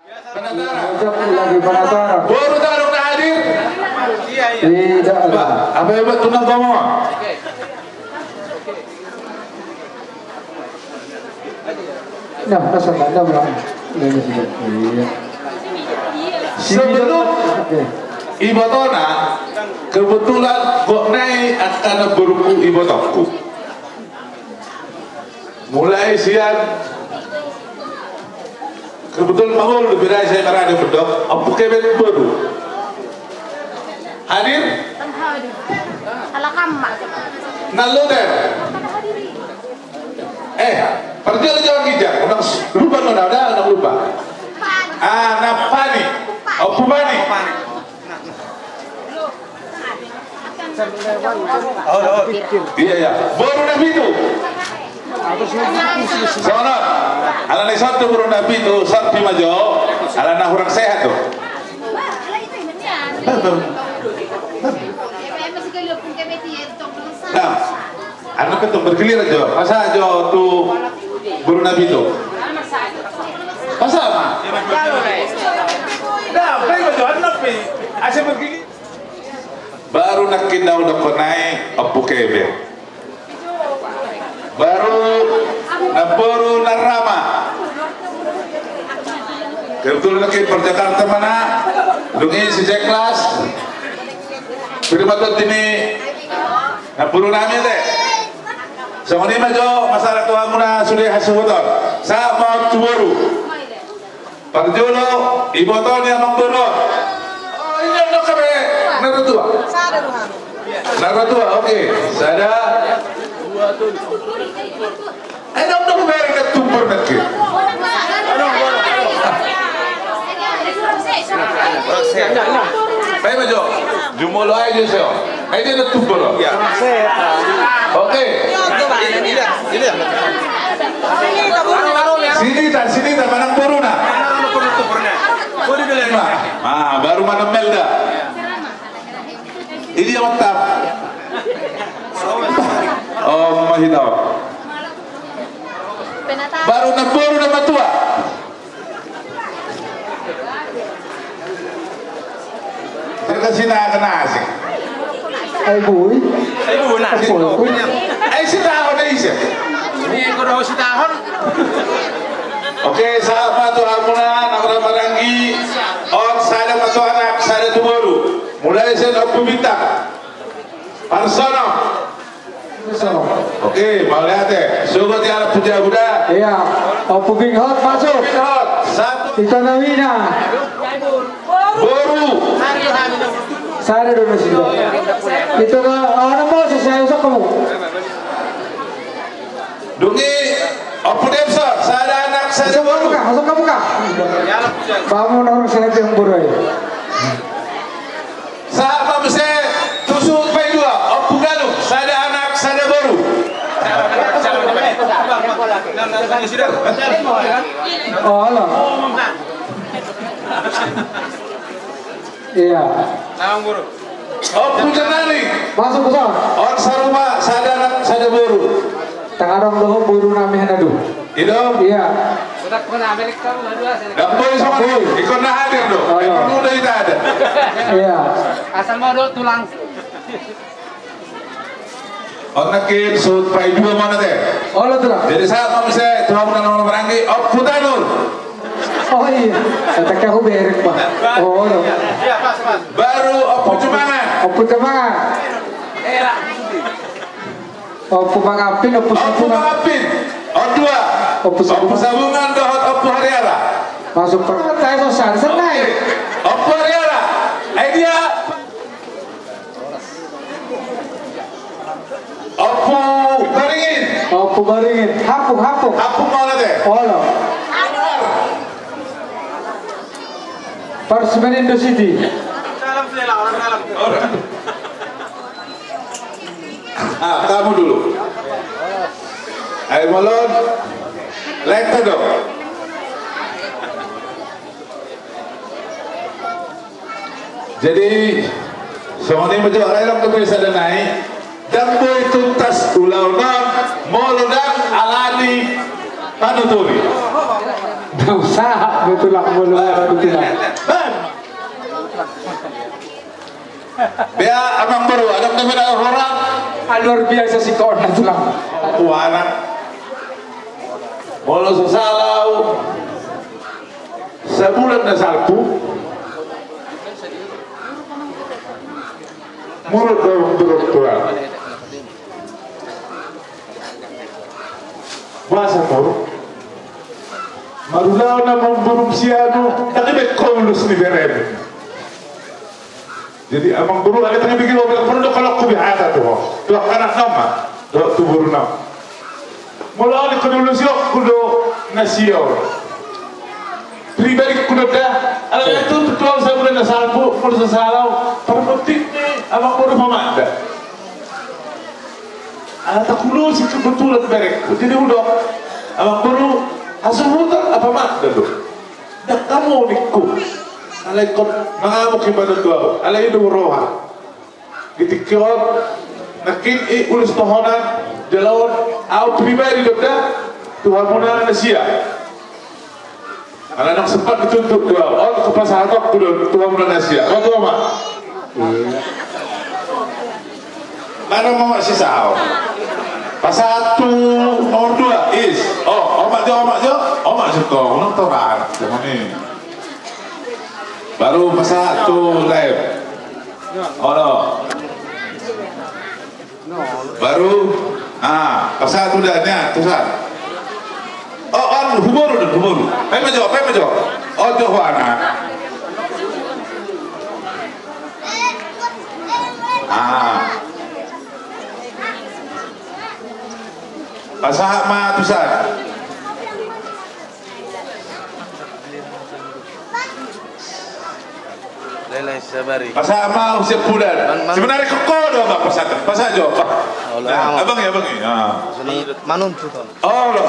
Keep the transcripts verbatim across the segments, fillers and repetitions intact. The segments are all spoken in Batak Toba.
Penataran. Lagi penataran. Boru tong adong na hadir? Tidak ada. Bah, apa hebat tuh nang ngomong? Nah, masa nggak ada, Bang? Ini sudah. Iya. Sebelum ibotona, kebetulan gok nai angka na boruku ibotongku. Mulai sian kebetulan mangol di bidai saya marade bedok, Ompu Kebet boru. Hadir? Alak amma. Naluter. Eh, parjolo jawab ginjang. Unang lupa, unang lupa. Ah, na pani. Ompu pani. Iya, iya. Boru na pitu. Sono. Ala ni satu boru na pitu, sapi majo. Ala na hurang sehat tuh. Nah. Anu, ketong bergiliran jo. Masa jo tu boru na pitu. Masa ma? Nah, baik jo, anu, asa bergilir. Baru nangkin na hudok nai, Ompu Kebet. Baru na boru na rama. Kebetulan nangkin par Jakarta mana. Dungi si Jeklas. Terima kasih ini. Na boru nami te. Songon i ma jo masalah tu hamuna sude hasuhuton. Sahat ma tu boru. Parjolo iboto ni amangboru. Oh, ini adong hape na ro tua. Na ro tua, oke. Sada. Adong do hubereng na tumbur nangkin. Bae ma jo. Jumolo aja jo. Aja na tumbur. Oke. Sinita, sinita manang boruna. Ah, baru manang Melda. Ini yang mantap. Oh, mahina. Baru na boru na matua. Terkasih na kena asik. Ai boi. Ai boi na. Ai boi. Ai sitahon ai ise. Ini kudu sitahon. Oke, sahat ma tu hamuna na marhahamaranggi. On sada ma tu anak, sada tu boru. Mulai sian Ompu Bintang. Parsono. Oke, mauliate. Sogot i anak puja buda. Iya. Ompu Binghot masuk. Binghot. Satu. Ito na wina. Boru. Sada do masih. Ito na, anak masuk saya usah kamu. Dungi Ompu Debson, sada anak, sada boru. Masuk kamu kah? Masuk kamu kah? Bangun orang sehat yang boru. Sahat ma muse tu suhut paidua, Ompu Galung, sada anak, sada boru. Oh, halo. Iya. Ompu Jernari. Masuk, Bos. On sarupa, sada anak, sada boru. Tangadong do boru nami hana do. Ido? Iya. Dang boi songon i, ingkon na hadir do. Ingkon muda ita ada. Iya. Asal mau do tulang. On nangkin suhut paidua ma on ate. Olo tulang. Jadi sahat ma muse tu hamuna na marhahamaranggi, Ompu Tanur. Oh iya. Kata kau berek, Pak. Oh, olo. Baru Ompu Jumangan. Ompu Jumangan. Ompu Mangapin, Ompu Sabungan. Mangapin. On dua. Ompu Sabungan. Ompu Sabungan dohot Ompu Hariara. Masuk per-, saya susah, senai. Ompu Hariara. Ai dia. Ompu Baringin. Ompu Baringin. Hampung, hampung. Hampung ma on ate. Olo. Parsmen Indo City. Ah, kamu dulu. Ayo, molo on. Leta dong. Jadi, songon i ma jo, alai lam tu pe sada nai, dang boi tuntas ulaon on molo dang alani panuturi. Usaha betul lah, molo betul lah. Bea, amang boru, adong dope na horang? Ah, luar biasa sikoonna, Tulang. Tuanak. Molo so sala au, sabulan na salpu. Muruk do, muruk, Tulang. Boasa muruk? Marulaon amang boru sian on, ndang dibaen ho ulos ni berem. Jadi amang boru, alai ndang dibaen ho, porlu do holong hubege hata tu ho, tu angka anak nama, dohot tu boru nama. Molo au, ingkon ulosi ho do na sia on. Pribadingku do da, alai tutu, Tulang, sabulan na salpu, molo so sala au, parmutikni amang boru pamanda. Ala tak ulosi kebetulan berengku. Jadi hudok, amang boru, hasuhuton apa mak dado? Ndang hamu, ningku. Alai ingkon mangamuk ibadah tu au. Alai i do roha. Di tingki on, nangkin i ulos dohonon, jala on, au pribadi do da, tu hamuna na sia. Ala ndang sempat dituntut tu au. On, hupasahat ho do tu hamuna na sia. Ro tu omak. Mana omak si sao? Pasahat tu nomor dua, is. O, omak jo, omak jo. Omak jo tong, nang torang. Jangan ni. Baru pasahat tu lae. Olo. Baru, ah, pasahat tu da, ni, ah, tu sa. O, on, huboru do, huboru. Paima jo, paima jo. O, jo huana. Ah. Pasahat ma tu sa. Leleng sabari. Pasahat ma tu si Pudan. Man, man. Sebenarna ho do, Bang, pasahat. Pasahat jo, Bang. Olo. Nah, abang ya, abang ya. Ah. Manuntut. Olo.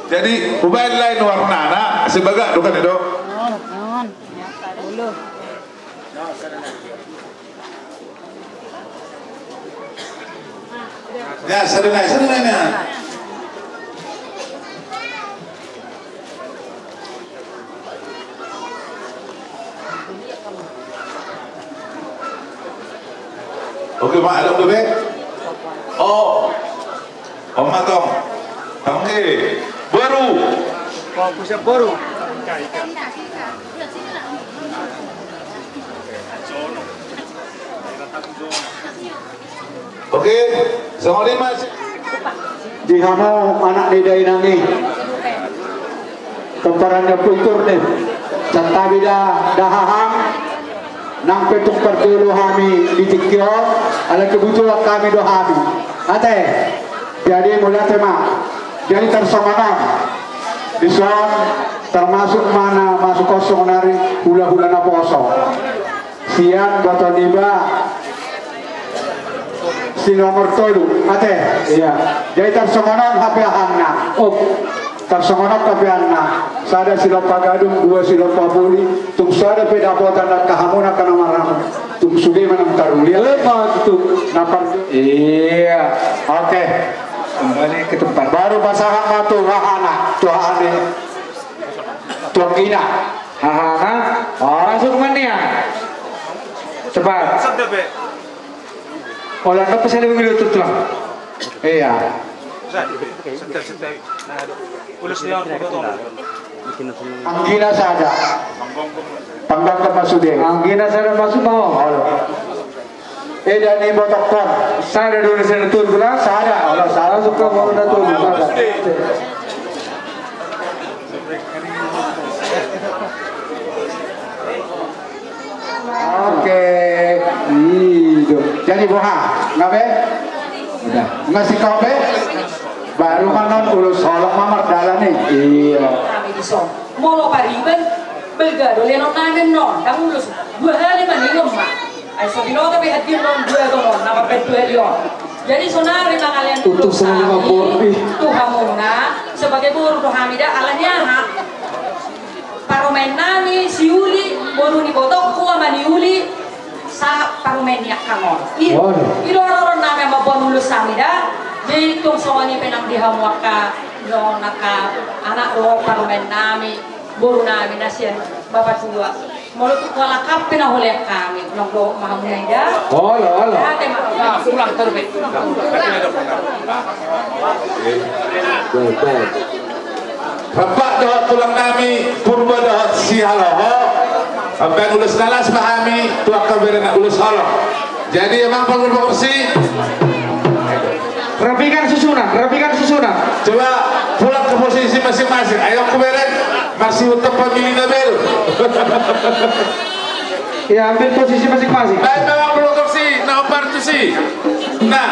Jadi, hubaen lain warnana, sebagak do kan, do? On, on. Olo. Ya, sada nai, sada nai, ya. Oke, Mak, adong dope? O. O, Mak, tong. Tong, e. Boru. O, pusat boru. Oke, songon i ma. Di hamu anak ni dainang i, pomparan ni ompu Intor ni, santabi da, da hahang, nang pe tung parjolo hami di tingki on, alai kebutuhan hami do hami. Ate, jadi mauliate ma, jadi tarsongon on, dison termasuk ma na masuk kosong nari hula-hula naposo. Sian boto niba si nomor tolu, ate? Iya. Jadi tarsongon on hape hahangna. O. Tarsongon on hape hahangna. Sada silompa gadung, dua silompa poli, tung sada pe dapotan angka hamuna angka na marhamu. Tung sude ma na taruli. Emang tu. Na par-, iya. Oke. Kembali ke tempat. Baru pasahat ma tu hahana, tu hahana. Tu anggina. Hahana. O, masuk ma nian. Cepat. Olah, apa saya lebih dulu tuh, Tulang? Iya. Anggina sada. Panggang ke masuk deh. Anggina sada masuk mau. Halo. Eda ni botokkon. Sada do na sada tutu, Tulang? Sada. Olo, sada suka mau na tutu, sada. Oke. Ido. Jadi boha? Nga be? Udah. Nga singkop be? Baru ma non ulos holong ma mardalan i. Iya. Kami dison. Molo pariban, balga do lehonon nami annon, ndang ulos. Dua hali ma ningon ma. Ai so binoto pe hadir on dua do on, na mambaen dua hali on. Jadi sonari mangalean ulos hami tu hamuna, sebagai boru do hami da, alani aha? Parumaen nami si Uli, boru ni ibotongku, ama ni Uli, sahat parumaen ni angka on. I do, i do roronnami mamboan ulos hami da. Jadi tung songon i pe nang di hamu angka, angka anak dohot parumaen nami, boru nami na sian bapa tua. Molo tung halak pe na holan hami, nang do ma hamu na ida. Olo, olo. Ate ma. Ah, pulang terus, Bek. Baik, baik. Rap dohot tulang nami Purba dohot Sihaloho. Ampe ulos na las ma hami tu angka bere na ulos holong. Jadi amang panggual pargonsi, rapikan susunan, rapikan susunan. Coba pulang ke posisi masing-masing. Ayo, hubereng, masih untuk pemilih na baru. Ya, ambil posisi masing-masing. Baik, amang panggual pargonsi, na hombar tusi. Nah.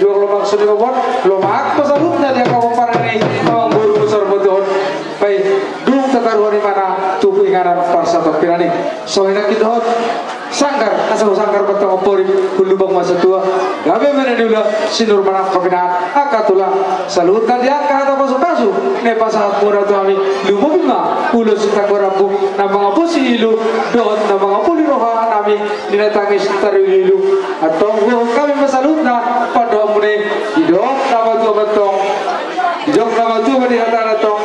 Lomak suni babon, lomak ma saluhutna di angka pomparan ni amangboru muna sarbatuhon. Bahen dung tataruhon ibana tu inganan parsatongkinan i. Songon i nangkin dohot sanggar, asa husanggar ma antong amporik, hulubang ma satua, gabe ma na niula, sinur ma na pinahan, angka tulang, saluhutna di angka hata pasupasu na pasahatmuna tu hami, lumobi ma ulos ni tanggor rambu na mangapusi ilu dohot na mangapuli roha nami di na tangis tarilu-ilu. Antong hudokhon hami ma saluhutna pandohanmuna i, didok na matua ma antong, didok na matua ma di hatana antong: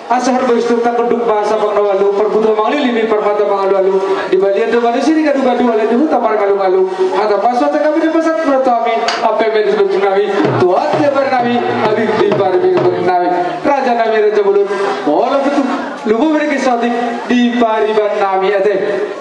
Asa horbo istuk tangunduk ma sapang na ualu, parbutuha mangalilipi, parmata mangalualu. Di balian do manusia di gadu-gadu, alai di huta marngalu-ngalu. Hata pasu hata gabe na pasahatmuna tu hami, ampe ma i di saluhutnami, tu adopan nami, hadir di paribingan nami. Raja nami, raja bolon, molo tung lumobi nangkin saotik di pariban nami ate.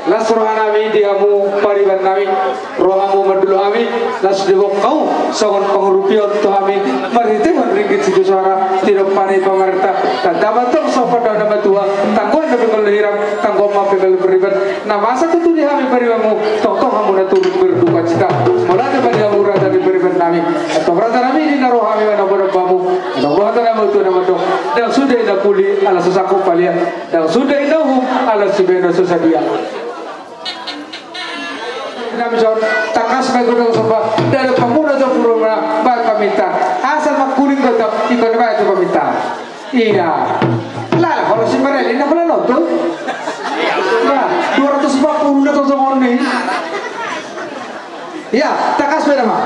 Las roha nami di hamu pariban nami. Rohamu mandok hami, las diboan hamu songon pangurupion tu hami, marhitehon ringgit sitio soara, tinompa ni pamarenta, tanda ma antong songon pandohan na matua, tanggoan na pe molo hirang, tanggoan ma pe molo pariban, na masa tutu di hami paribanmu, tongtong hamu na turut berdukacita. Mauliate ma di hamu raja ni pariban nami. Antong raja nami, di na ro hami manambonombo hamu, adong do hata na matua na mandok: Ndang suda inna puli ala so sangkup palia, ndang suda inna uhum ala sibahenon so sadia. Nami son, tangkas ma i godang somba, ndada pamuna jong puruna, baen paminta. Asal mangkuling godang, ingkon dibaen tu paminta. Ia. Lah, kalau si Mareli, na kalau nonton. Nah, dua ratus empat puluh na tontonan ni. Ia, tangkas ma i nama.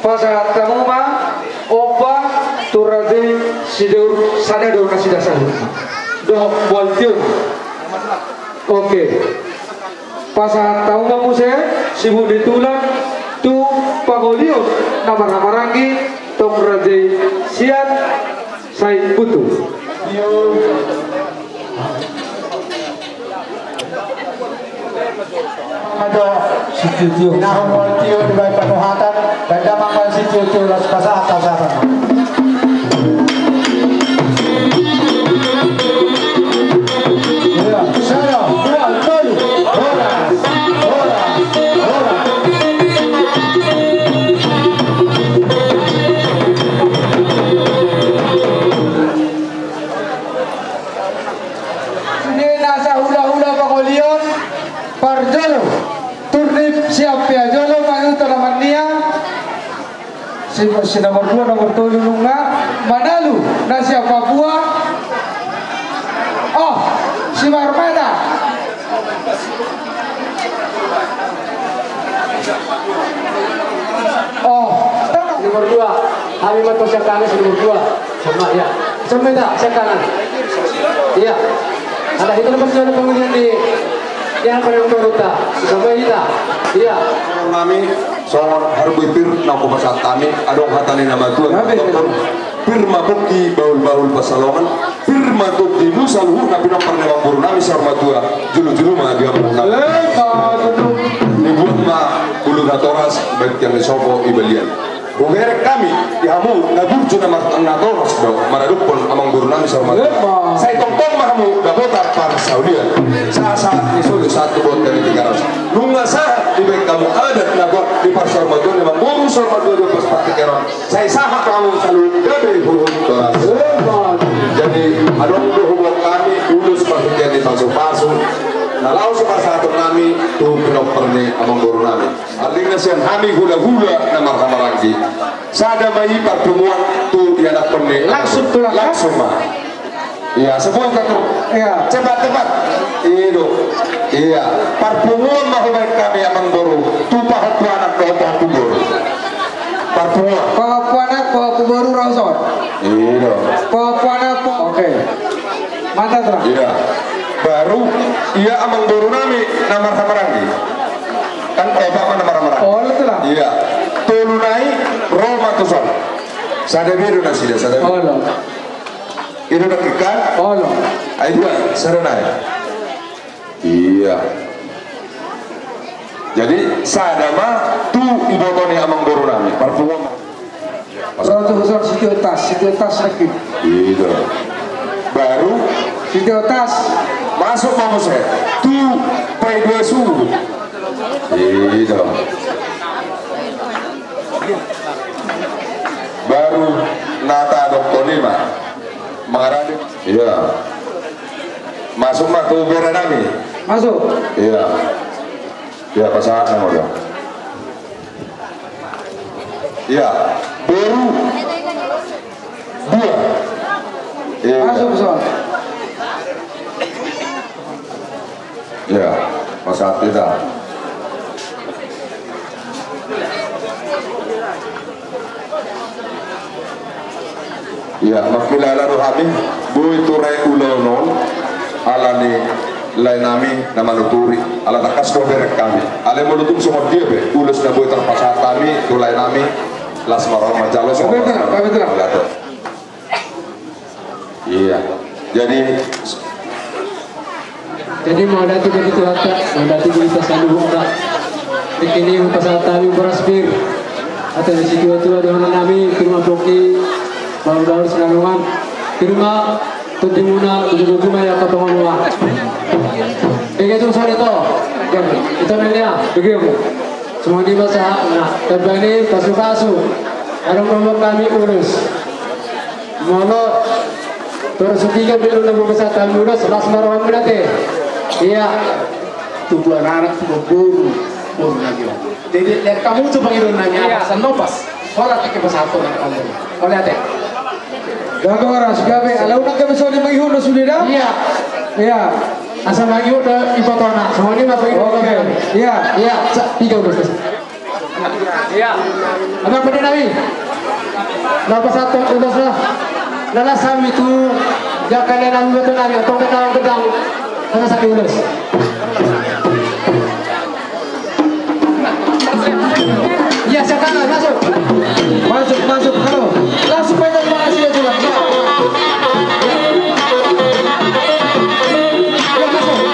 Pasahat hamu ma ompa tu raja i, sideur sada do nasida saluhutna. Dohot mual tio. Oke. Pasahat hamu ma muse sibuhut ni tulang tu pangolion na marhahamaranggi, tong raja i sian Saibutu. Ado sitio-tio. Nahu molo tio dibaen panuhatan, baen damang ma sitio-tio, las pasahat-pasahat. Iya, sada, dua, tolu. Horas, horas, horas. Sude nasa hula-hula pangolion, parjolo, turnip siap pe jolo, manu tanaman nia. Si, si nomor dua, nomor tolu nunga, manalu na siap Papua. Oh, si Marmada. Oh, nomor dua. Hami ma tu siap kami si nomor dua. Sama, ya. Sama, tak? Siap kami. Iya. Ada itu nomor dua, nomor dua ni. Ya, apa yang turut, tak? Sama kita. Iya. Nami, songon harbue pir, na hupasahat hami, adong hata ni na matua, pir ma pongki, bahul-bahul pansalongan, pir ma pongki, muse luhut na pinompar ni amangboru nami saur matua, jolo-jolo ma di amangboru nami. Dibuat ma ulu natoras, baen tiang ni sopo i balian. Hubereng hami di hamu na burju na mar-, natoras do maradophon amangboru nami saur matua. Sai tongtong ma hamu dapotan parsaulian. Sahat-sahat ni solu sahat tu bontean ni Tigaras. Nunga sahat dibaen hamu adat na buat di parsaur matua ni amangboru saur matua di pos partingkian on. Sai sahat hamu saluhut gabe huhut toras. Jadi adong do huboan hami ulos partingkian ni pasu-pasu na laho sipasahaton nami tu pinompar ni amangboru nami. Artina sian hami hula-hula na marhaha-maranggi. Sada ma i parpunguan tu ianakhon ni. Langsung tu langsung ma. Iya, sebut satu. Iya. Cepat, cepat. I do. Iya. Parpunguan ma hubaen hami amangboru. Tu pahompu anak dohot pahompu boru. Parpunguan. Pahompu anak, pahompu boru, ro son. I do. Pahompu anak, pahompu. Oke. Mantap, Ra. Iya. Baru, ia amangboru nami na marhaha-maranggi. Kan opat ma na marhaha-maranggi. Olo, tu lah. Iya. Tolu nai ro ma tu son. Sada be do nasida, sada be. Olo. I do dengke kan? Olo. Ai dua, sada nai. Iya. Jadi sada ma tu iboto ni amangboru nami. Parpunguan ma. Ro tu son, sitio tas, sitio tas lagi. Iya. Baru sitio tas. Masuk ma muse. Tu pai dua suhu. Iya. Baru na tadokhon i ma. Mangarade. Iya. Masuk ma tu bere nami. Masuk. Iya. Iya, pasahat nama dia. Iya. Boru. Dua. Iya. Masuk, Son. Iya, pasahat hita. Iya, mangkilala do hami, boi ture ulaon on, ala ni lae nami na manuturi, ala tangkas do hubereng hami. Alai molo tung songon dia pe ulos na boi tarpasahat hami tu lae nami, las ma roha manjalo. Betul, betul. Iya. Jadi, jadi mauliate ma di Tuhanta, mauliate ma di hita saluhutna. Dengke i hupasahat hami boras pir. Hata ni situa-tua dohonon nami, pir ma pongki, bahul-bahul sinalongan. Pir ma tondimuna, ujung-ujung ma ia patongamuna. Dengke tu songon i to. Ito na nia, dengke mu. Songon i ma sahatna, tamba ni pasu-pasu. Adong do huboan hami ulos. Molo torus tiga belum nang buka satu muda sebelas maroham berarti. Iya. Tubuan anak, tubuan boru, boru lagi. Jadi lihat kamu coba ngirim nanya. Iya. Apa, San Nopas? Horas ate. Gabe horas, gabe. Ala unang gabe songon i mangihut do sude da? Iya. Iya. Asa mangihut do iboto na. Songon i ma. Oke. Iya. Iya. Sa-, tiga ulos. Iya. Amang pande nami. Laho pasahat ulos na. Lalas hami tu jangkar nami, boto nami, tongkat nami gedang. Lalas hami ulos. Iya, siap tangan, masuk. Masuk, masuk, halo. Langsung panjang makasih ya, Tuhan. Iya, masuk.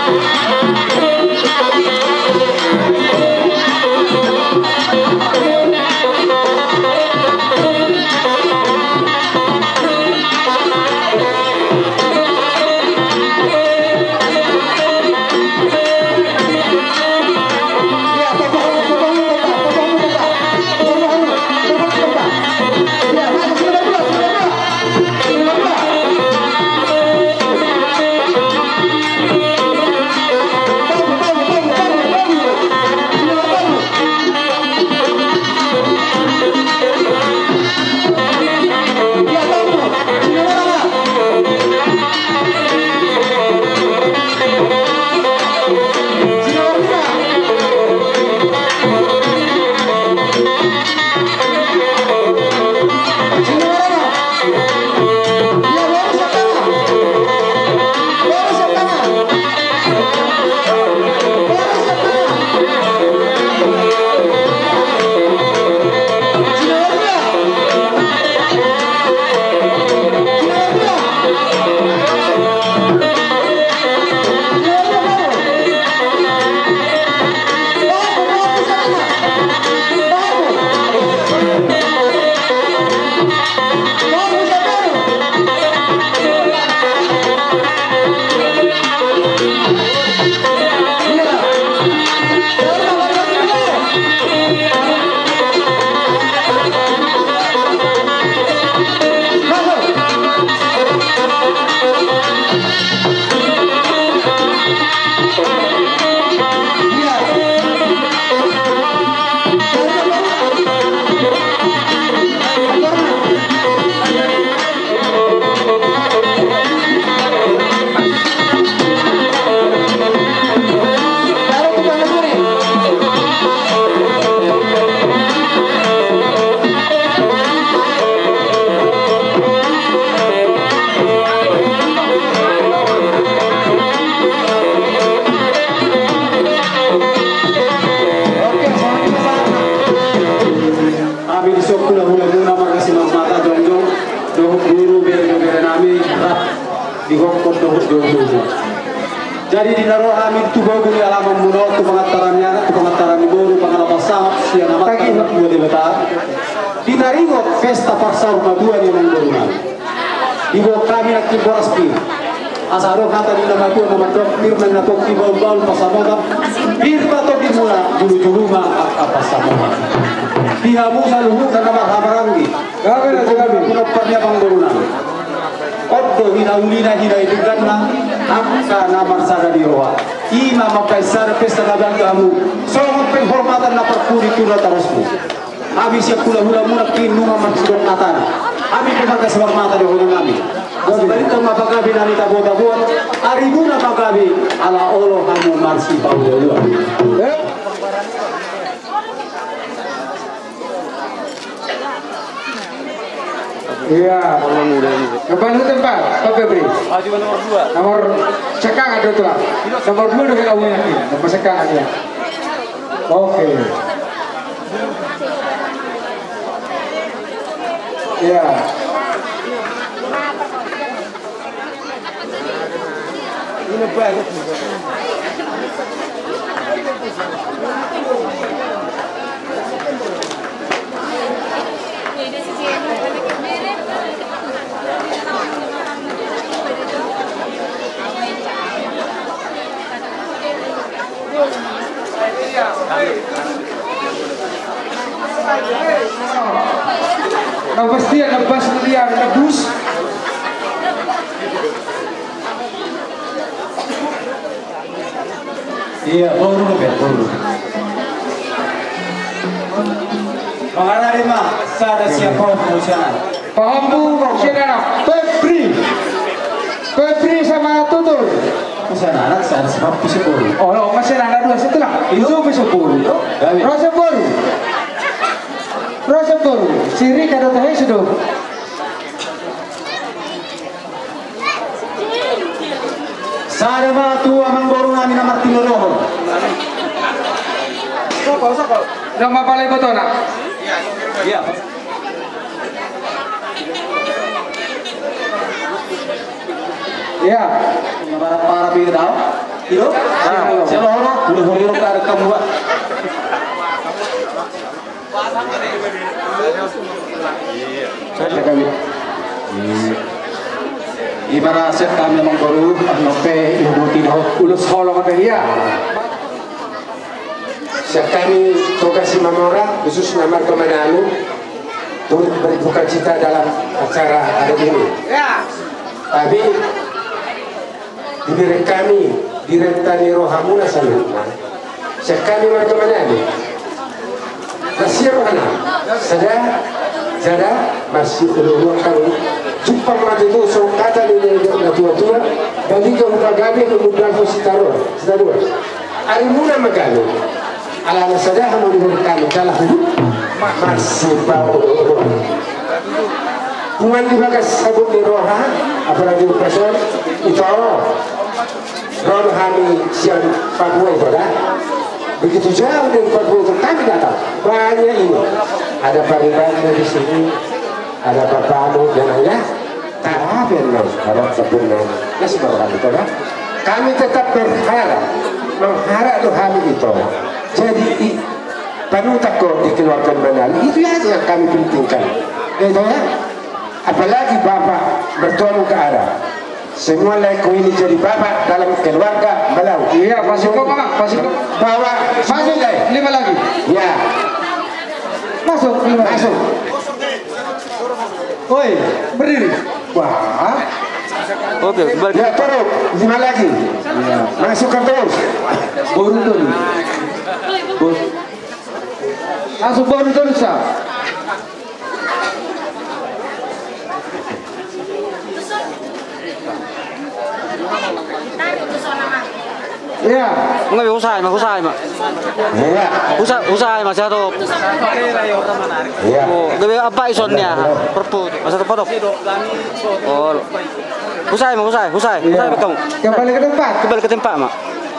Jadi di na ro hami tu bogu ni alaman muna on, tu pangantaran ni anak, tu pangantaran ni boru, pangalapan sangap sian Amanta na martua Debata, di taringot pesta parsaur matua ni amangboru nami, diboan hami nangkin boras pir. Asa adong hata ni na matua na mandok: Pir ma ninna pongki, baun-baun pansamotan, pir ma tondimuna, julu-julu ma angka pansamotan. Di hamu saluhutna na marhahamaranggi, gabe na gabe, pinompar ni amangboru nami. On do hinaulina, hinaulingganna angka na marsada di roha. I ma mambahen sada pesta na bahen tu hamu songon penghormatan na parpudi tu natorasmu. Hami sian hula-hulamuna nangkin nunga mandok hatana. Hami pe marhahamaringinan di horong nami. Asa balintang ma pagabe na nitabo-taboan, arimuna ma gabe ala olo hamu marsipaolo-oloan. Eh? Iya. Kembali ke tempat, Pak Febri. Ah, juga nomor dua. Nomor sekarang ada tuh lah. Nomor dua udah kita punya nih. Nomor sekarang ya. Oke. Iya. Na pastian na bas na liar na bus. Iya, boru do be, boru. Mangarade ma sada sian pahompu sian anak. Pahompu sian anak, Febri. Febri sama Tutur. Sian anak, sada sian pahompu sian boru. Oh, oh, masih anak dua, satu lah. Itu bisa boru. Gabe. Ro sian boru. Ro sian boru. Si Rika do tahe sudo. Sada ma tu amangboru nami na martinodohon. Dong ma pala ibotona. Iya. Iya. Parah-parah beda. Iro? Ah, siapa orang? Boleh-boleh orang tak ada kamu, Pak. Ima ra sian hami amangboru, annon pe ihuti do ulos holong pe ia. Sian hami Toga Simamora, khususna marga Manalu, turut berduka cita dalam acara hari ini. Tapi Dibereng hami di renta ni rohamuna saluhutna. Sian hami marga Manalu. Nasiam hana sada, sada, marsiolooloan hami. Jumpang ma tutu songon hata ni na tua-tua, baliga hupagabe, humundalhon sitaruan, sitaruan. Arimuna ma gabe. Alana sada hamu di hori kami jala hudu marsipaolo-oloan. Pungan di bagas sabut ni roha, apalagi upason, ito. Ro do hami sian Papua ito da. Begitu jauh dari Papua itu kami datang. Banyak ini. Ada paribannya di sini. Ada papamu, jangan ya. Tapi no, harap sebenarnya. Ya, sebenarnya itu da. Kami tetap berharap, mengharap do hami ito. Jadi, i, panutan ko di keluarga Manalu, itu aja yang kami pentingkan. Ya, itu ya. Apalagi Bapak bertuah ke Arab. Semua layak ko ini jadi bapak dalam keluarga Balawu. Iya, masuk kok, Pak, masuk kok. Bawa masuk, lima lagi. Ya. Masuk, lima lagi. Masuk. Oi, berdiri. Wah. Oke, balik. Ya, turun. Lima lagi. Ya. Masukkan terus. Boru, turun. Boru. Masuk, boru, turun, sa. Iya. Enggak, husaha ma, husaha ma. Iya. Husaha, husaha ma, satu. Iya. Oh, gabe apa ison ya? Perput. Masa tepat, top. Oh. Husaha ma, husaha, husaha. Iya. Husaha ma kamu. Kembali ke tempat. Kembali ke tempat ma.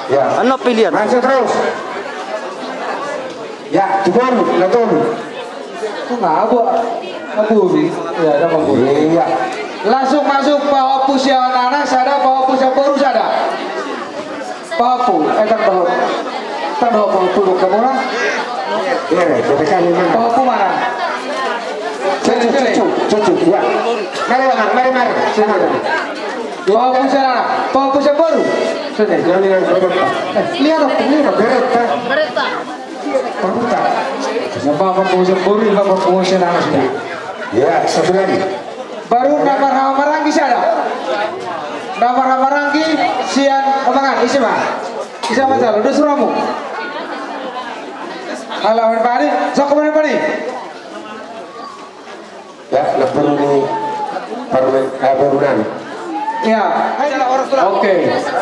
Iya. Annon pilihan. Masuk terus. Ya, tu boru, na tolu. Ku ngabo. Ngabo. Ya, ada ngabo. Iya. Langsung masuk pahompu sian anak sada, pahompu sian boru sada. Pahompu, eh, tang dohot. Tang dohot pahompu, buka murah. Iya, iya, kita kan ini. Pahompu mana? Cucu, cucu, cucu, iya. Mari, mari, mari, mari. Sini. Pahompu sana, pahompu sian boru. Sini. Yang, yang berapa? Eh, lihat dong, lihat dong. Berapa? Pahompu tak? Yang pahompu sian boru, yang pahompu sian anak sini. Iya, satu lagi. Baru na marhahamaranggi sada. Na marhahamaranggi sian Omangan, ise ma? Ise ma jalo, dos romo. Halo, Bani, sok Bani, Bani. Ya, lebur ni parmen, eh, bangunan. Ya. Oke.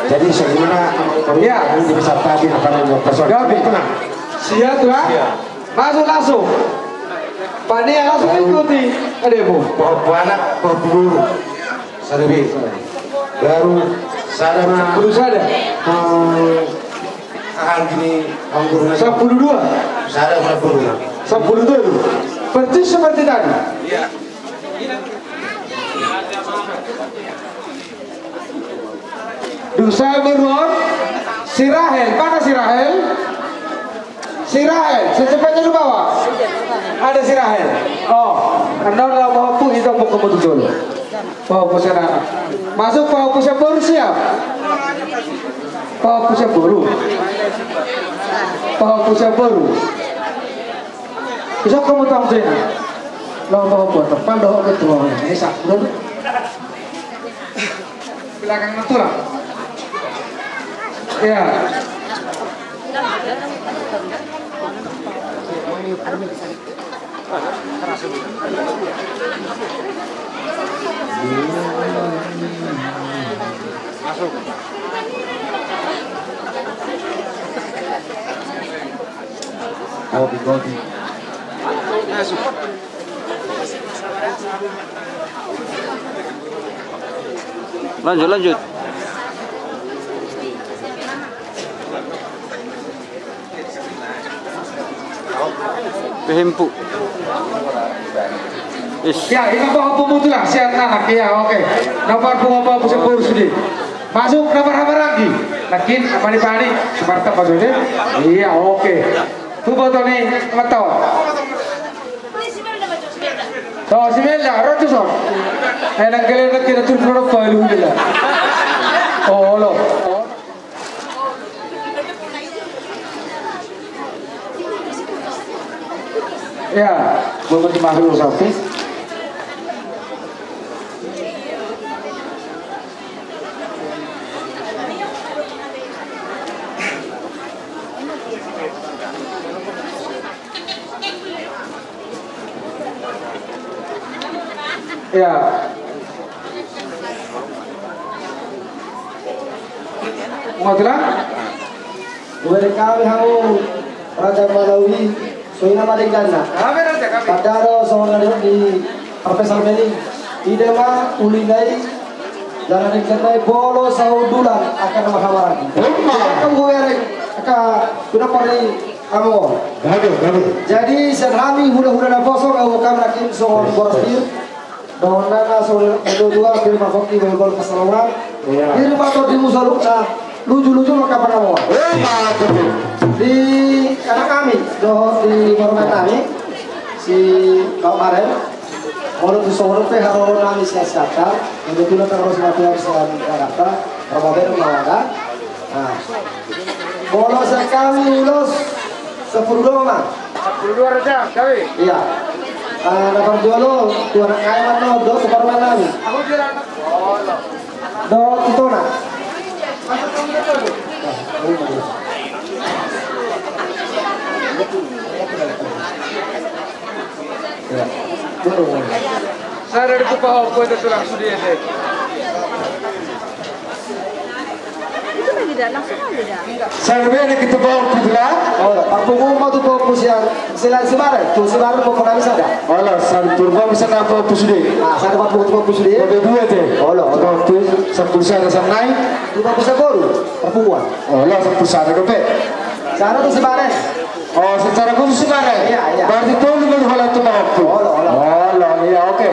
Jadi sebelumnya, ya, ini bisa tadi apa namanya, personil. Gabe. Tenang. Siap, Tuan. Siap. Masuk langsung. Pania langsung ikuti. Ada, Bu. Pahompu anak, pahompu boru. Sada be. Baru sada ma. Baru sada. Eh, ah, gini, anggur na. Sampulu dua. Sada ma boru. Sampulu dua. Persis seperti tadi. Iya. Dung sae boru on, si Rahel, mana si Rahel? Si Rahel, secepatnya lu bawa. Ada si Rahel. Oh, annon laho pahompu, ito pahompu tu jolo. Pahompu sian anak. Masuk pahompu sian boru, siap. Pahompu sian boru. Pahompu sian boru. Isok kamu tong sini. Laho pahompu, tepan dohot ketua. Esa, dulu. Belakang natural. Ya. Masuk. Kopi, kopi. Masuk. Lanjut, lanjut. Pahompu. Is. Ya, ima pahompu mutu lah, sian anak, ya, oke. Nomor pahompu sian boru sude. Masuk nomor hamaranggi. Lakin, apa ni, Pak Adi? Sumarta, Pak Dode? Iya, oke. Tu boto ni, mantap. Tusi Melda, ro tuson. Eh, nang kele nang kele tu ro palu dela. Olo. Ya, gue mau dimaklum satu. Ya. Mau bilang? Dua kali hau Raja Malawi. Songon i ma dengganna. Kami raja kami. Padaro songon na di Profesor Meni. Ida ma uli nai jala dengganna i molo sahundulan angka na marhamaranggi. Emma. Angka buereng angka sudah pari amo. Gabe, gabe. Jadi sian hami hulahula naposo, gabe hami nangkin songon boras pir. Dohononna songon na tuatua, pir ma pongki, bahulbahul pansalongan. Iya. Pir ma tondi musalukna, lujuluju ma angka pangamoan. Eh, mantap. Di anak hami dohot di parumaen nami, si Pak Maren. Molo tu songon on pe haroro nami sian Siantar, kebetulan terus mati harus sian Jakarta, Rababen Mawada. Nah. Molo sian hami ulos sampulu dua ma. Sampulu dua raja, gabe. Iya. Ah, na parjolo tu anak nami ma, dohot tu parumaen nami. Dohot tu tona. Iya. Sada do tu pahompu, ito tulang sude ate. Itu lagi dah, langsung aja dah. Sada be nangkin tu pahompu tu lah. Olo, parpunguan ma tu pahompu sian, selain si Maren, tu si Maren pahompu nami sada. Olo, sada parpunguan ma sada pahompu sude. Ah, sada parpunguan tu pahompu sude. Gabe dua ate. Olo, olo. Tu pahompu sampulu sada sian nai. Tu pahompu sampulu, parpunguan. Olo, sampulu sada dope. Sada tu si Maren. Oh, secara khusus si Maren? Iya, iya. Berarti tolu ma holan tu pahompu. Olo, olo. Olo, iya, oke.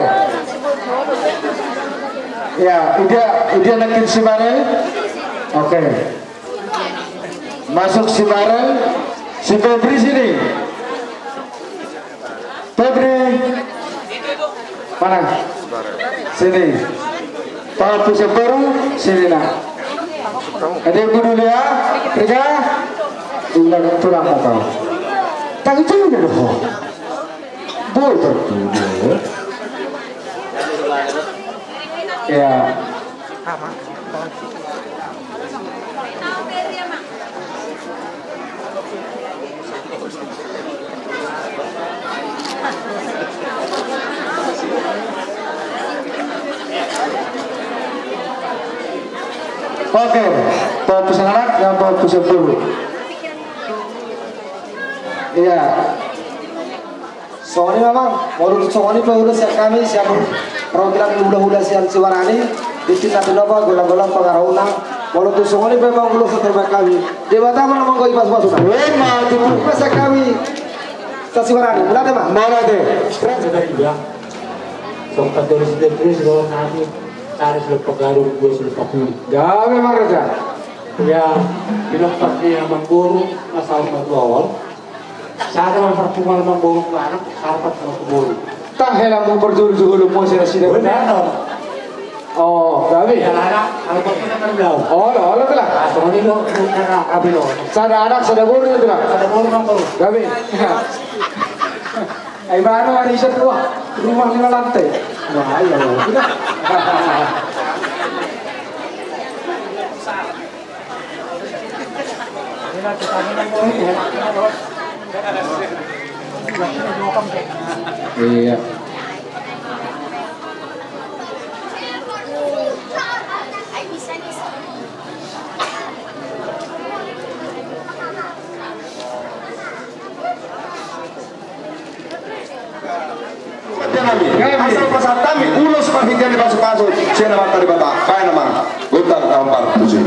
Ya, ida, ida nangkin si Maren. Oke. Masuk si Barel, si Febri sini. Febri. Mana? Sini. Pak Puseperu, sini nak. Ada yang peduli ya? Tiga. Tulang, tulang mau kau. Tak itu udah loh. Boy tertuduh. Ya. Oke, Pak Puseperu, ya, Pak Puseperu. Iya. Songon i ma amang, molo tung songon i pe ulos sian hami, sian perwakilan hulahula sian Sibarani, di sini nanti nopo, golang-golang pangarahutna, molo tung songon i pe amang ulos sian hami. Debata ma na manggohi pasu-pasuna. Ima tutu. Ima sian hami, sian Sibarani, mauliate ma. Mauliate. Sudah juga. Sempat dari sini terus, kalau nanti cari seluruh penggarung, dua seluruh pakuli. Gabe ma raja. Ya, bilang pas dia amangboru, masalah matua. Sada ma parpunguan amangboru tu anak, sada parpunguan tu boru. Tah, hela mu parjolo-jolo muse nasida. Benar dong. Oh, gabe. Ya, anak, kalau buat kita kan jauh. Olo, olo, tulang. Ah, soalnya lo, lo kena apa lo? Sada anak, sada boru, tulang. Sada boru, amangboru. Gabe. Ai, baru hari Sabtu, wah, rumah lima lantai. Wah, iya, iya. Iya. Asal pasahat hami ulos parhitean ni pasu-pasu sian Amanta Debata. Baen amang, gondang na hombar tusi.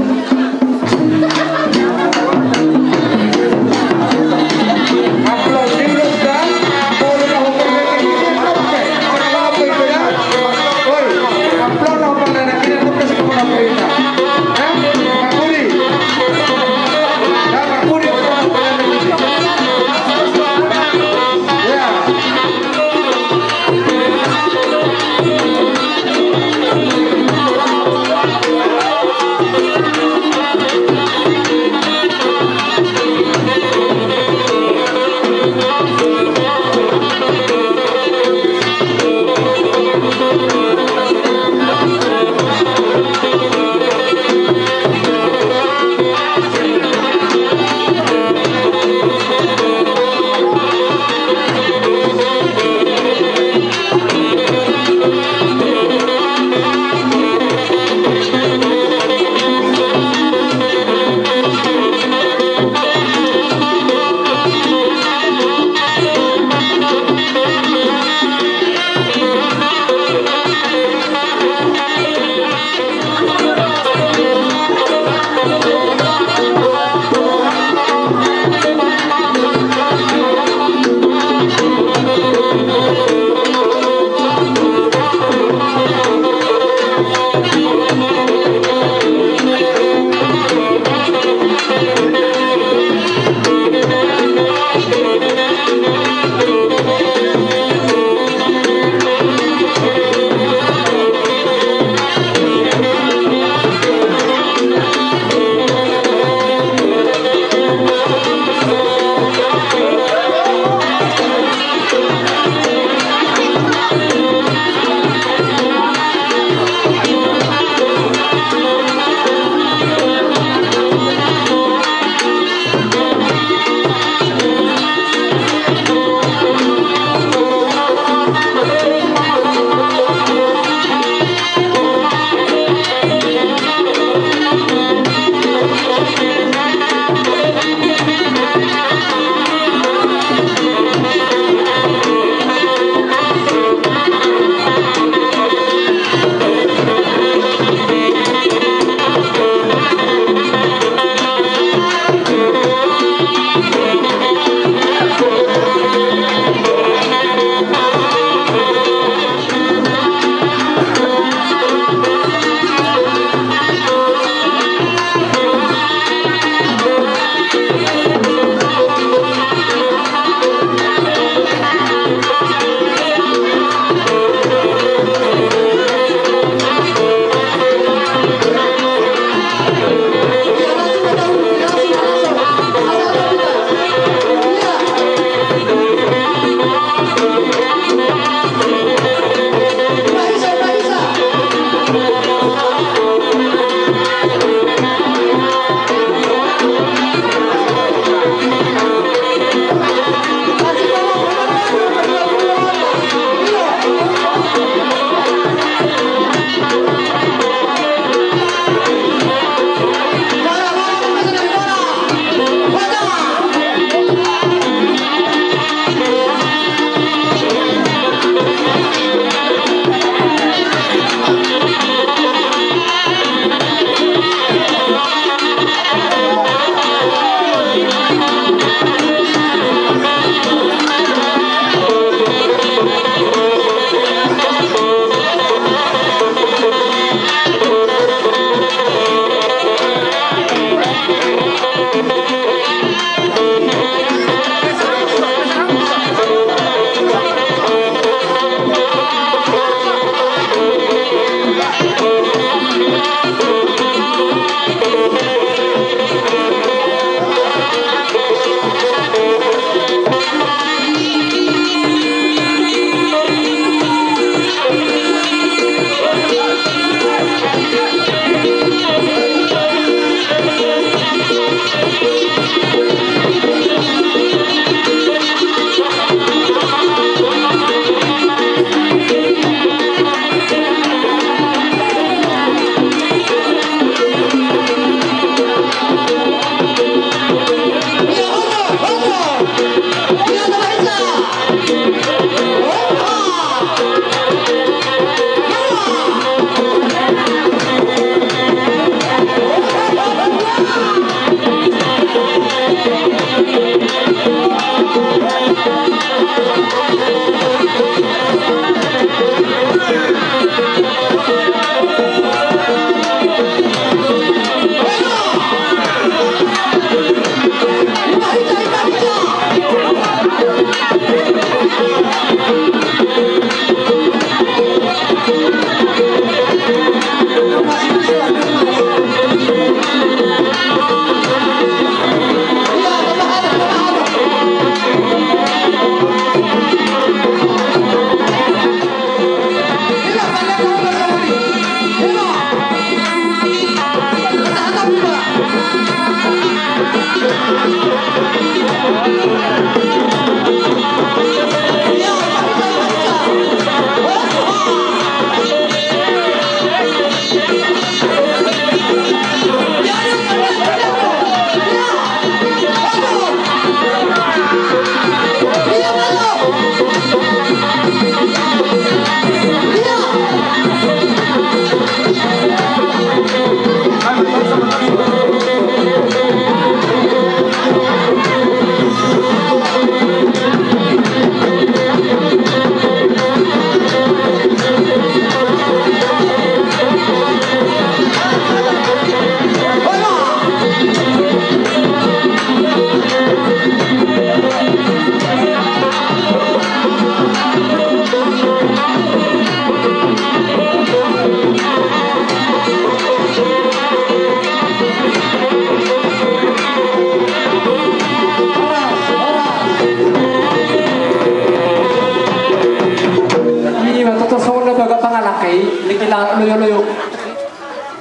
Ima toto songon na baga pangalangka i, nikila loyo-loyo.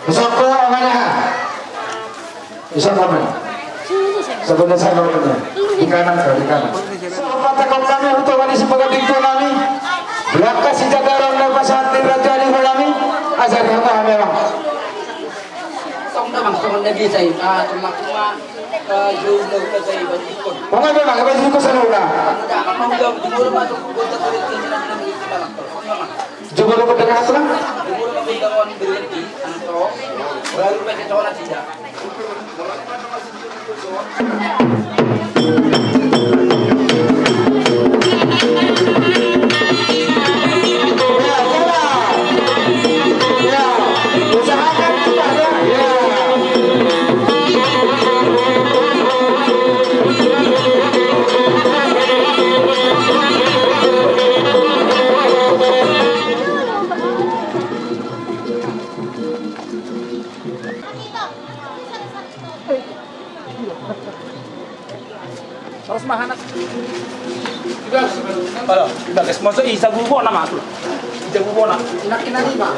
Soko mana? Bisa kami. Sebelah sana mana? Di kanan, di kanan. Selamat datang kami untuk hari sebagai bingko kami. Belakang si Jagarong dan Pasar di Raja di Malami. Asal kita memang. Tong damang songon na bisa i. Ah, cuma, cuma, eh, jauh dari saya bajikon. Mangga memang, bajikon sana udah. Udah, kamu udah, udah masuk kota dari sini, nanti kita lapor. Coba lu kedengar apa? Jumolo ma gondang on berhenti, anto baru pakai celana tidak. Ya, usahakan cepat, ya. Ya. Terus mah anak. Halo, bagas, masuk i sabubo nama tu. I sabubo nama. Nak kena lima.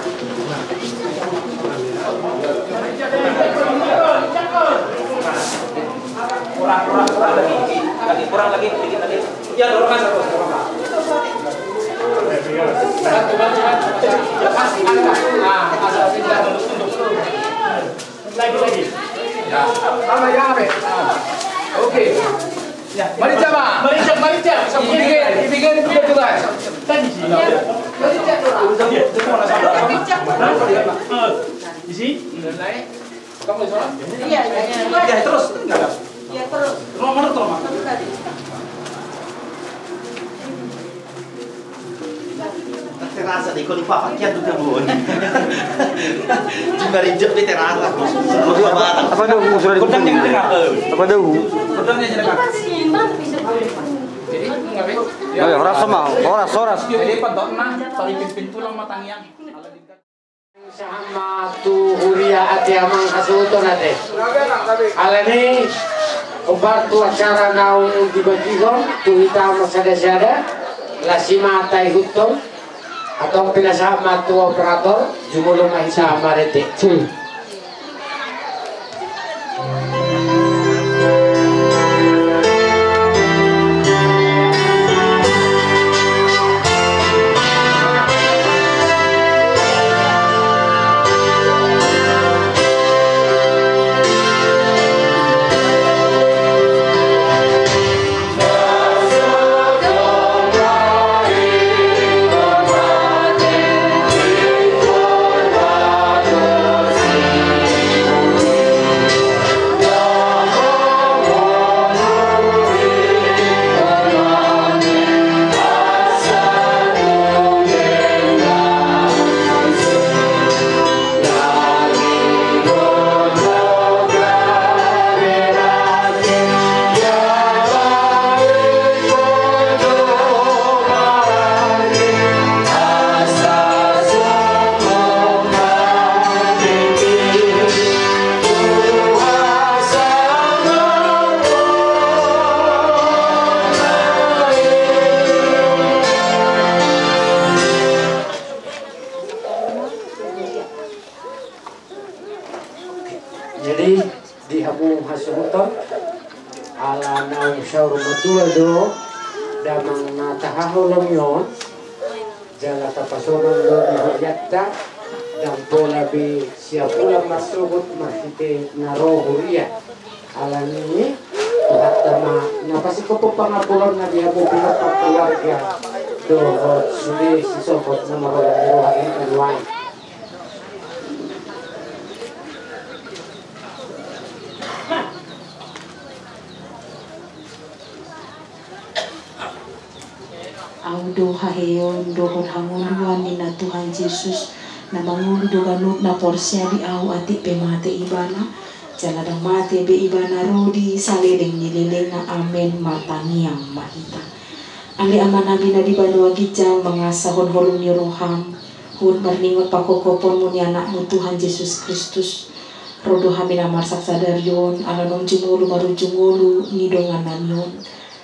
Kurang, kurang, kurang lagi. Lagi kurang lagi, dikit lagi. Ya, dorong aja terus, dorong. Satu, satu, satu. Ah, asal pindah, tunduk, tunduk. Lagi, lagi. Ya, sama ya, Abe. Ah. Oke. Ya. Mari, coba. Mari, coba, mari, coba. Ipigen, ipigen, ipigen, coba. Tadi sih. Mari, coba. Isi? Iya, iya, iya. Ya, terus, enggak ada. Iya, terus. Nomor tuh, Mas. Terus tadi. Terasa deh, kalau dipapakian tuh, Bun. Jembar hijau, dia terasa. Apa ada hubungan sudah di Kodang yang tengah. Apa ada hubungan? Kodang yang tengah. Jadi, enggak, Be? Oh, ya, horas sama. Horas, horas. Jadi, Pak Dona, tali pimpin tulang matang yang. Sahat ma tu huria ate amang hasuhuton ate. Alani, hombar tu acara naung dibagihon tu hita ma sada-sada, las i ma taihuthon, atau pinasahat ma tu operator, jumolo ma hita marete. Jadi, di hamu hasuhuton, ala naung saur matua do damang na tahaholongi on, jala tapasonang do di hurianta, ndang pola be siap ulang marsogot marhite na ro huria. Alani i, Tuhanta ma na pasingkophon pangampuonna di hamu pinompar keluarga. Dohot sude sisogot na marholan ni roha i, nuaeng. Au do haheheon dohot hangoluan ni na Tuhan Jesus, na mangolu do ganup na porsea di Au, atik pe mate Ibana, jala ndang mate be Ibana ro di saleleng ni lelengna. Amen. Martangiang ma hita. Ale Amanami na di banua ginjang, mangasahon holong ni roham, huhut marningot pangkophopon-Mu ni Anak-Mu Tuhan Jesus Kristus, ro do hami na marsak sadari on, ala naung jumolo marujung ngolu ni dongannami on.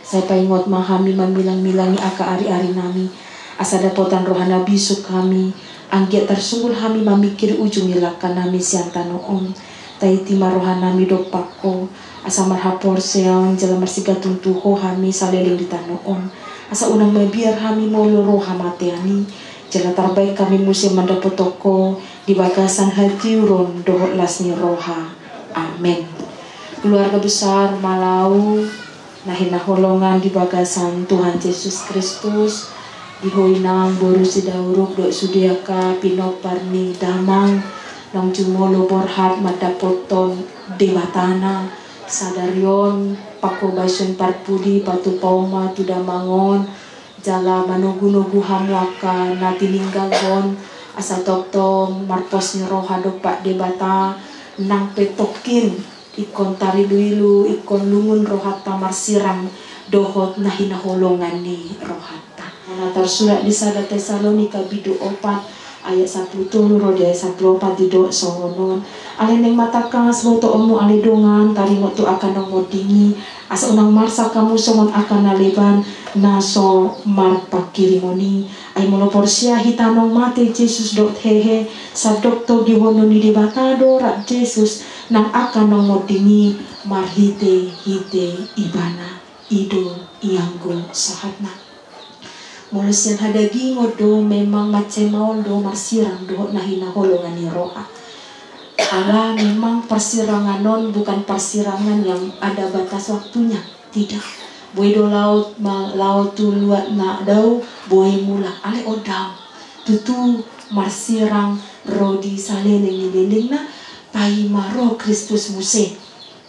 Sai paingot ma hami mamilangmilangi angka ariarinami, asa dapotan roha na bisuk hami, anggiat tarsungkul hami mamingkiri ujung ni langkanami sian tano on. Tahiti ma rohanami dompak Ho, asa marhaporseaon jala marsigantung tu Ho hami saleleng di tano on. Asa unang mabiar hami molo ro hamatean i, jala tarbaen hami muse mandapothon Ho di bagasan hatiuron dohot las ni roha. Amen. Keluarga besar Malau na hinaholongan di bagasan Tuhan Jesus Kristus, di ho inang boru Sidauruk dohot sude angka pinompar ni damang, naung jumolo borhat mandapothon Debatana sadari on, panghobasion parpudi patupaon ma tu damang on, jala manogunogu hamu angka na tininggalhon, asa tongtong marpos ni roha dompak Debata, nang pe tongkin ingkon tariluilu, ingkon lungun rohanta marsirang dohot na hinaholongan ni rohanta. Na tarsurat di sada Tesalonika bindu opat ayat sampulu tolu ro di ayat sampulu opat didok songon on: Alai naeng ma tangkas botoonmu ale dongan taringot tu angka naung monding i, asa unang marsak hamu songon angka na leban na so marpangkirimon i. Ai molo porsea hita naung mate Jesus dohot hehe, sandok togihonon ni Debata do rap Jesus nang angka naung monding i marhitehite Ibana. I do ianggo sahatna. Molo sian hadagingon do, memang mansai maol do marsirang dohot na hinaholongan ni roha. Ala memang parsirangan on bukan parsirangan yang ada batas waktunya. Tidak. Boi do laho ma-, laho tu luat na dao, boi mulak. Alai on daong. Tutu marsirang ro di saleleng ni lelengna, paima ro Kristus muse.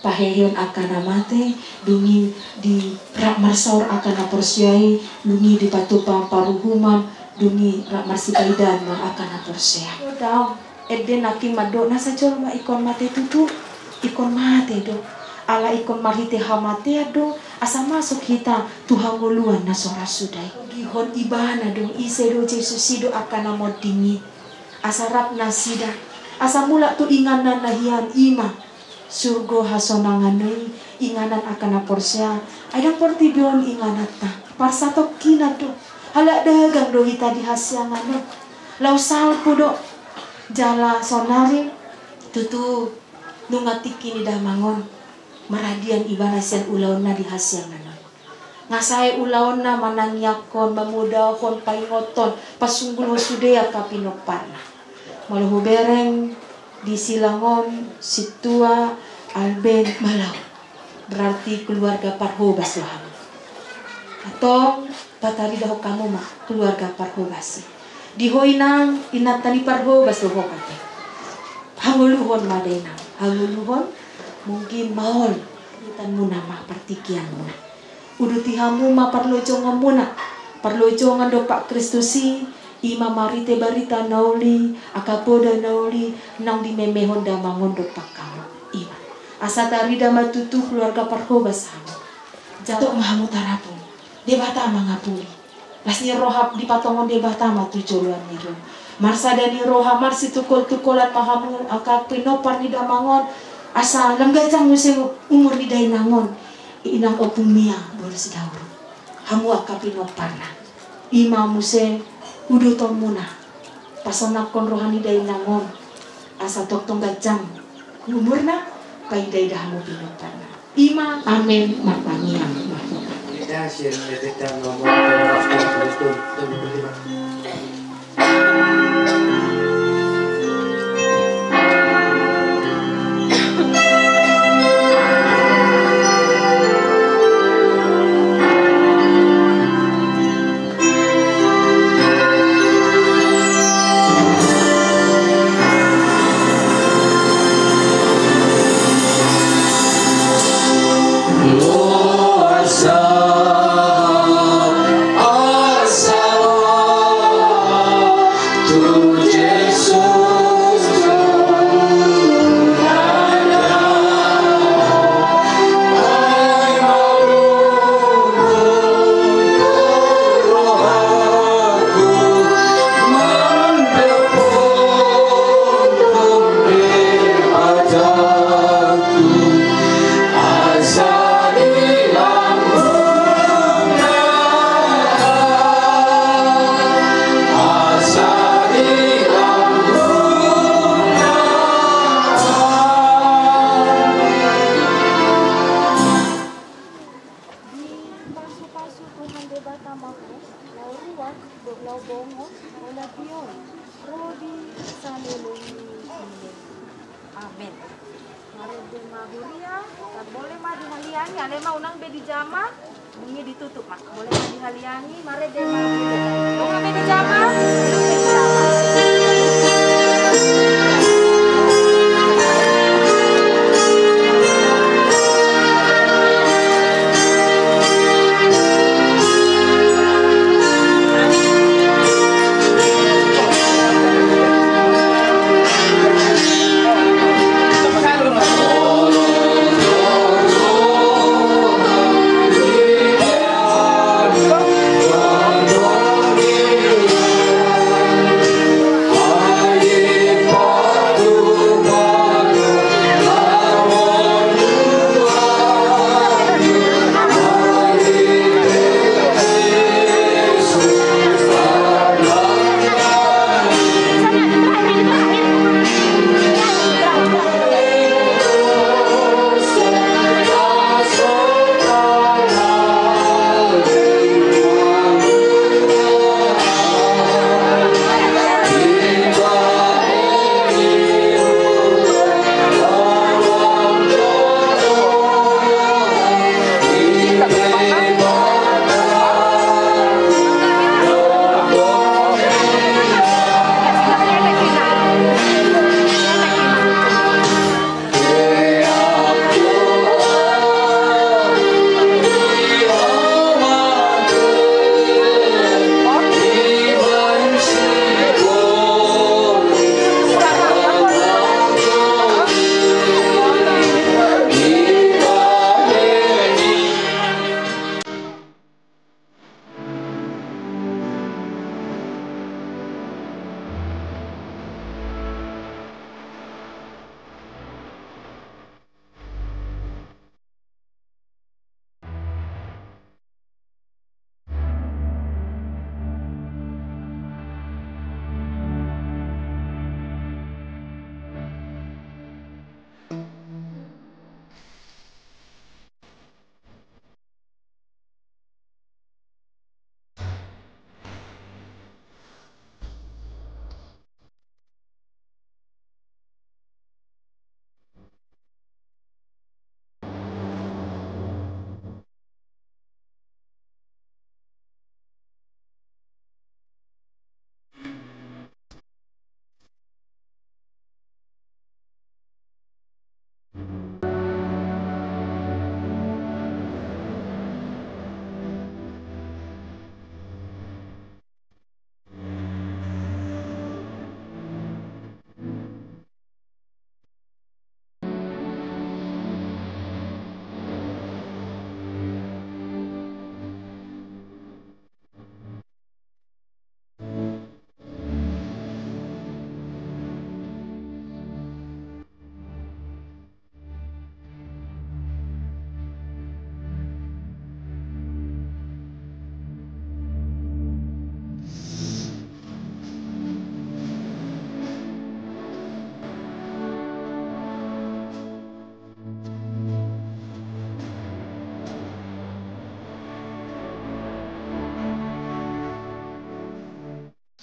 Pahehehon angka na mate, dung i di rap marsaor angka na porsea i, dung i dipatupa paruhuman, dung i rap marsipaidaan ma angka na porsea. Daong. Ende nangkin mandok nasa jolma ingkon mate tutu, ingkon mate do. Ala ingkon marhite hamatean do asa masuk hita tu hangoluan na so ra suda i. Togihon Ibana do ise do Jesus i dohot angka na monding i, asa rap nasida, asa mulak tu inganan na hian, i ma surgo hasonangan i, inganan angka na porsea. Ai ndang portibi on ingananta, parsatongkinan do. Halak dagang do hita di hasiangan on. Laho salpu do. Jala saonari tutu nunga tingki ni damang on, maradian ibana sian ulaonna di hasiangan on. Nga sae ulaonna manangiangkon, mamodahon, paingothon, pasunggulhon sude angka pinomparna. Molo hubereng di silang on, sintua Alben Malau. Berarti keluarga parhobas do hamu. Antong pataridahon hamu ma keluarga parhobas i. Di ho inang, inanta ni parhobas do ho ate. Hangoluhon ma dainang, hangoluhon, mungkin maol. Udutanmuna ma partingkianmuna. Uduti hamu ma parlojonganmuna. Parlojongan dompak Kristus i, i ma marhite barita na uli, angka poda na uli, naung dimemehon damang on dompak hamu. I ma. Asa tarida ma tutu keluarga parhobas hamu. Jala ma hamu tarapung. Debata mangapuli. Las ni roha dipatongon Debata ma tu joloan ni ro. Marsada ni roha, marsitungkoltungkolan ma hamu angka pinompar ni damang on, asa lam ganjang muse umur ni dainang on. Inang Ompung Mia boru Sidauruk. Hamu angka pinomparna. I ma muse udutonmuna. Pasonangkon roha ni dainang on. Asa tongtong ganjang umurna, paidaidah hamu pinomparna. I ma. Amen. Martangiang ma hita. Dohot laho bongot, holan tio, ro di saleleng ni lelengna. Amen. Marende ma huria, tar bole ma dihaliangi, alai ma unang be dijama, dung i ditutup ma. Bole ma dihaliangi, marende ma huria. Unang be dijama.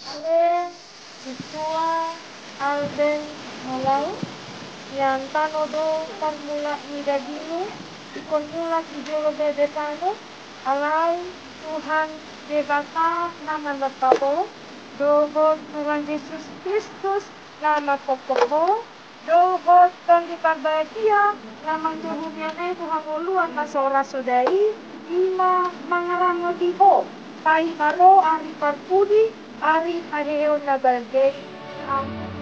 Ale, sintua, Alben, Malau, sian tano do parmula ni dagingmu, ingkon mulak di jolo bebetanu, alai Tuhan Debata na manompa ho, dohot Tuhan Jesus Kristus na manghongkop ho, dohot Tondi Parbadia na manjou huria na i tu hangoluan na so ra soda i, i ma mangaramoti ho, paima ro ari parpudi, ari haheheon na balga i. Amen.